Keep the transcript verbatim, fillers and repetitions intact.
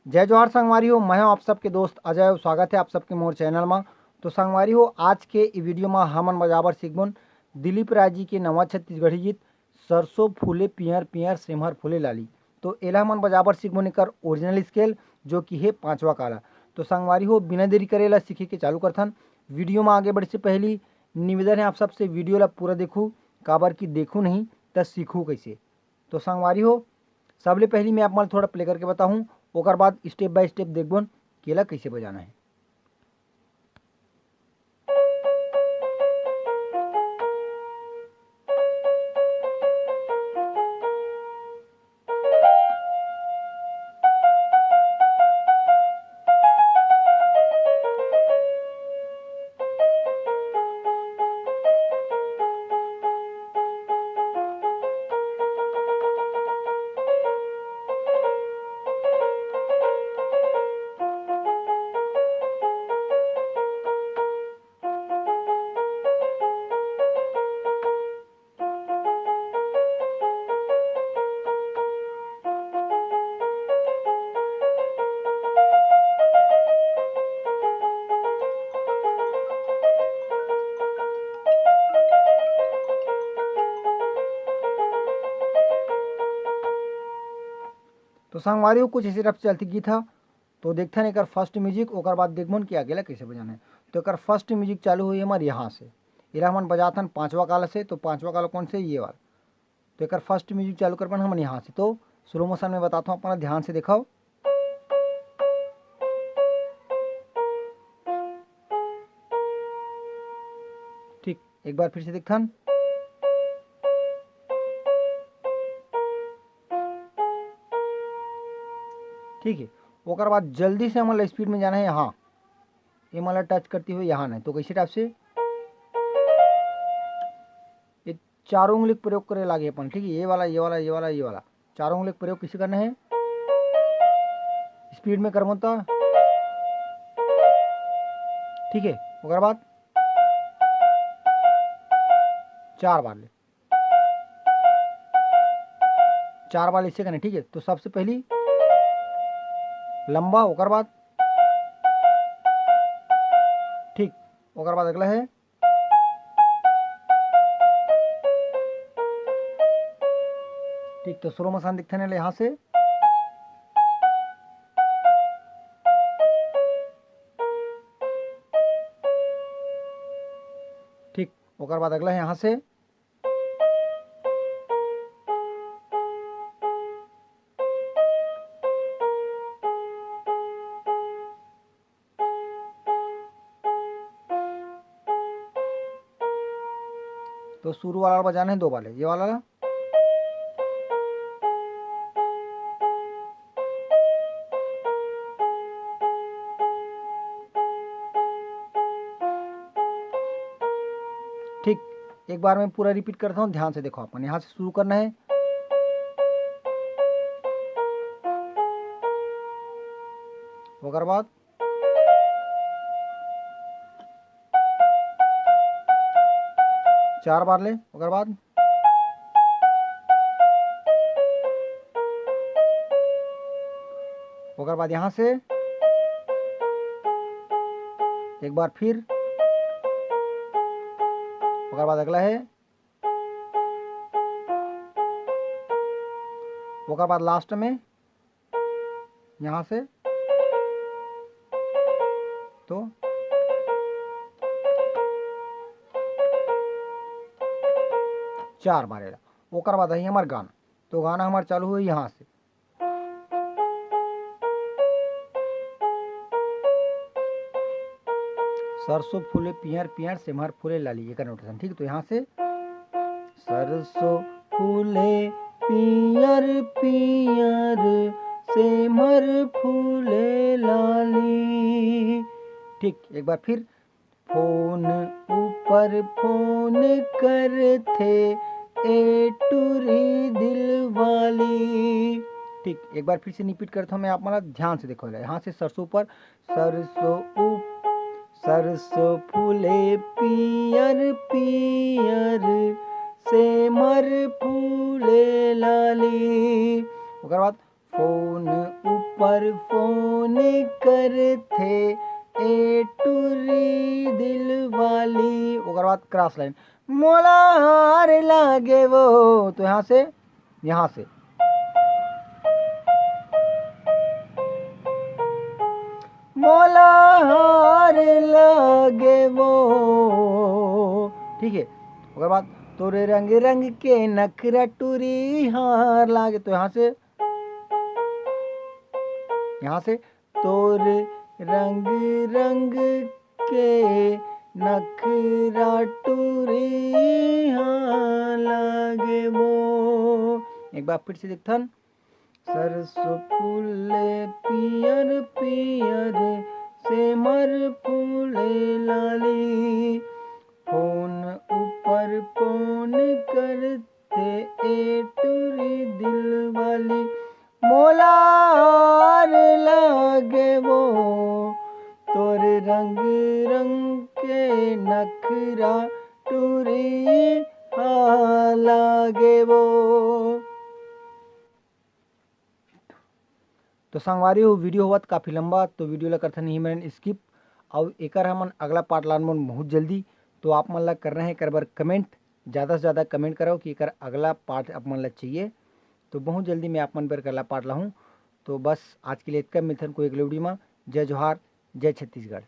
जय जोहार संगवारी हो, मैं हूं आप सबके दोस्त अजय अउ स्वागत हे आप सबके मोर चैनल मा। तो संगवारी हो, आज के ई वीडियो मा हमन बजाबर सीखबोन दिलीप राय जी के नवा छत्तीसगढ़ी गीत सरसों फूले पियर पियर सेमहर फूले लाली। तो एला हमन बजाबर सीखबोन एकर ओरिजिनल स्केल, जो कि हे पांचवा काला। तो संगवारी हो, बिना देरी करे एला सीखे के चालू करथन। वीडियो मा आगे बढ़े से पहली निवेदन हे आप सबसे, वीडियो ला पूरा देखू, काबर कि देखू नहीं त सीखू कैसे। तो संगवारी हो, सबले पहली मैं आप मन थोड़ा प्ले करके बताहूँ, ओकर बाद स्टेप बाय स्टेप देखबोन कि एला कैसे बजाना है। तो संगवारी हो, कुछ इसी तरफ से चलती गीत ह। तो देखथन एकर फर्स्ट म्यूजिक, ओकर बाद देखबोन कि आगे ला कैसे बजाना है। तो एकर फर्स्ट म्यूजिक चालू होही हमर यहाँ से, एला हमन बजाथन पांचवा काला से। तो पांचवा काला कौन से? ये वाला। तो एकर फर्स्ट म्यूजिक चालू करबन हमन यहाँ से। तो स्लो मोशन में बताता हूँ, अपना ध्यान से देखो। ठीक, एक बार फिर से देखथन। ठीक है, ओकर बाद जल्दी से हमन ला स्पीड में जाना है। हाँ, ये मला टच करती हुई यहाँ नहीं, तो कैसे टाइप से? ये चारों उंगली के प्रयोग करे लागे अपन, ठीक है, ये वाला, ये वाला, ये वाला, ये वाला, चारों उंगली के प्रयोग किसे करना है? स्पीड में करबो त, ठीक है, ओकर बाद चार बार ले, चार बार इसे करना है, ठीक है। तो सबसे पहली लंबा, ओकर बाद, ठीक, ओकर बाद अगला है, ठीक, तो स्लो मोशन दिखते हैं यहाँ से, ठीक, ओकर बाद अगला है यहाँ से, तो शुरू वाला बजाना है दो बार ले, ये वाला ला। ठीक, एक बार मैं पूरा रिपीट करता हूँ, ध्यान से देखो, अपन यहाँ से शुरू करना है, ओकर बाद चार बार ले, ओकर बाद, ओकर बाद यहाँ से एक बार फिर, ओकर बाद अगला है, ओकर बाद लास्ट में यहाँ से, तो चार बार एला। ओकर बाद ही हमार गाना, तो गाना हमार चालू हुई यहाँ से, सरसों फूले पियर पियर, सेमहर फूले लाली, एकर नोटेशन, ठीक। तो यहाँ से सरसों फूले पियर पियर, सेमहर फूले लाली। ठीक, एक बार फिर, फोन ऊपर फोन करथे ए टूरी दिल वाली। ठीक, एक बार फिर से रिपीट करता हूँ मैं, आप मन ध्यान से देखो, यहाँ से सरसों ऊपर, सरसों उप-, सरसों फूले पियर पियर, सेमर फूले लाली। ओकर बाद फोन उप-, पर फोन करथे ए टुरी दिल वाली। ओकर बाद क्रॉस लाइन, मोला हार लागे वो। तो यहाँ से, यहाँ से मोला हार लागे वो। ठीक है, ओकर बाद तोरे रंग रंग के नखरा टुरी हार लागे। तो यहाँ से, यहाँ से तोर रंग रंग के नखरा टुरी हार लागे वो। एक बार फिर से देखथन। सरसों फूले पियर पियर, सेमर फूले लाली। फोन ऊपर फोन करथे ए टुरी दिल वाली। मोला हार लागे वो, तोर रंग रंग के नखरा टुरी हा लागे वो। तो संगवारी हो, वीडियो होवत काफ़ी लंबा, तो वीडियो ला करथन ही मेरन स्किप। अउ एकर हमन अगला पार्ट लान मन बहुत जल्दी। तो आप मन ला करना है एकर बर कमेंट, ज़्यादा से ज़्यादा कमेंट करो कि एकर अगला पार्ट आप मन ला चाहिए। तो बहुत जल्दी मैं आप मन बर अगला पार्ट लाहूँ। तो बस आज के लिए इतना, मिलथन कोई अगले वीडियो में। जय जोहार, जय छत्तीसगढ़।